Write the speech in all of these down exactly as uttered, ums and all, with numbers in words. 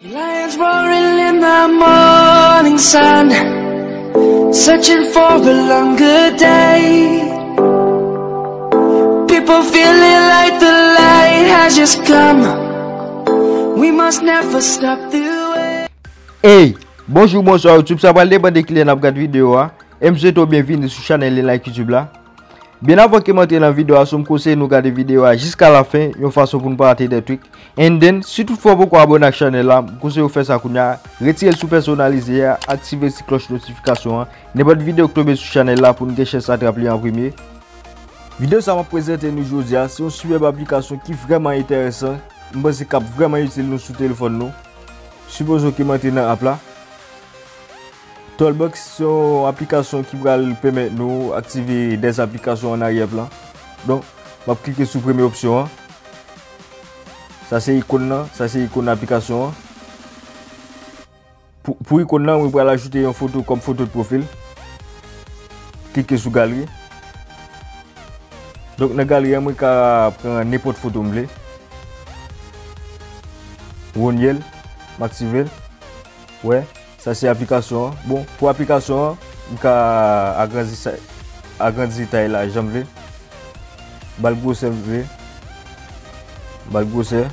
Lions roaring in the morning sun, searching for a longer day. People feeling like the light has just come. We must never stop the way. Hey, bonjou, bonswa YouTube, sa pral depann de kilè n ap gad videyo a. E m swete w byenvini sou chanèl Enlight YouTube la. Byen avan ke m antre nan videyo a, so m konseye nou gade videyo a jiska lafen, yon fason pou n pa rate de trik. And then, si toutfwa w poko abòne ak chanèl la, m konseye w fè sa kounye a, retire l sou pèsonalize a, aktive ti klòch notifikasyon an, nenpòt videyo k tonbe sou chanèl la pou n gen chans atrap li an premye. Videyo sa m ap prezante nou jodi a, se yon sipèb aplikasyon ki vrèman enteresan, m panse k ap vrèman itil nou sou telefòn nou. Sipoze ke m antre nan app la. Talkbox se yon aplikasyon ki pral pèmèt nou aktive dèz aplikasyon an aryè plan. Donk, m ap klike sou premye opsyon an. Sa se ikòn nan, sa se ikòn aplikasyon an. Pou, pou ikòn nan, mwen pral ajoute yon foto kòm foto de pwofil. Klike sou galeri. Donk, nan galeri a, mwen ka pran nenpòt foto m vle. Ronyèl, m aktive l. Wè, sa se aplikasyon an. Bon, pou aplikasyon an, m ka agrandi sa, agrandi tay la jan m vle. Ba l gwosè m vle. Ba l gwosè.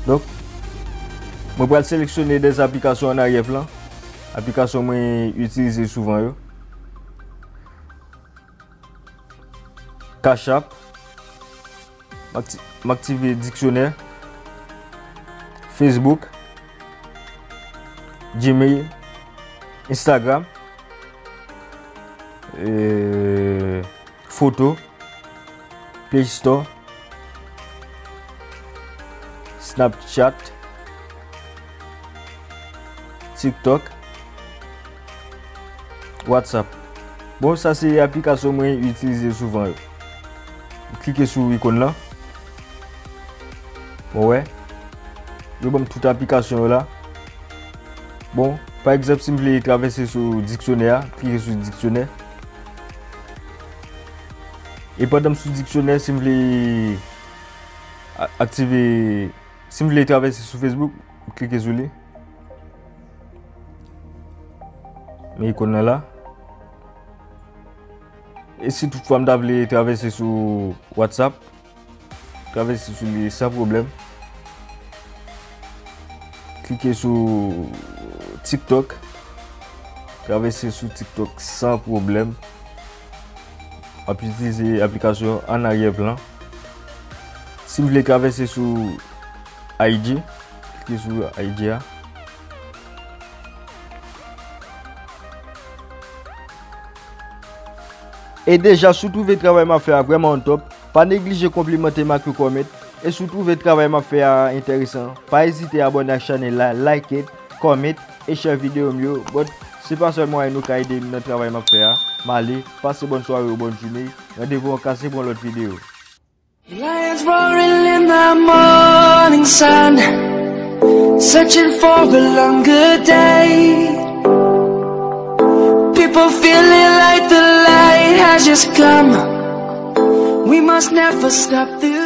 Donk, mwen pral seleksyone dèz aplikasyon an aryè plan. Aplikasyon mwen itilize souvan yo. Cash App. M akti-, m aktive diksyonè. Facebook. Gmail. Instagram. E, foto. Play Store. Snapchat. TikTok. WhatsApp. Bon, sa se aplikasyon mwen itilize souvan yo. Klike sou ikòn lan. Bon, wè. Yo ban m tout aplikasyon yo la. Bon, pa egzanp, si m vle travèse sou diksyonè a, klike sou diksyonè. E pandan m sou diksyonè, si m vle a-, aktive, si m vle travèse sou Facebook, m klike sou li. Men ikòn nan la. E si toutfwa m ta vle travèse sou WhatsApp, travèse sou li san pwoblèm. Klike sou TikTok. Travèse sou TikTok san pwoblèm. M ap itilize aplikasyon an aryè plan. Si m vle travèse sou I G, klike sou I G a. E deja, si w twouve travay m ap fè a vrèman on top, pa neglije konplimante m ak yon comment. E si w twouve travay m ap fè a enteresan, pa ezite abòne ak chanèl la, like it, comment, e share videyo m yo. But se pa sèl mwayen nou ka ede m nan travay m ap fè a. M ale, pase bòn sware ou bòn jounen. Randevou an kase pou yon lòt videyo. Lions roaring in the morning sun, searching for a longer day. People feeling like the light has just come. We must never stop the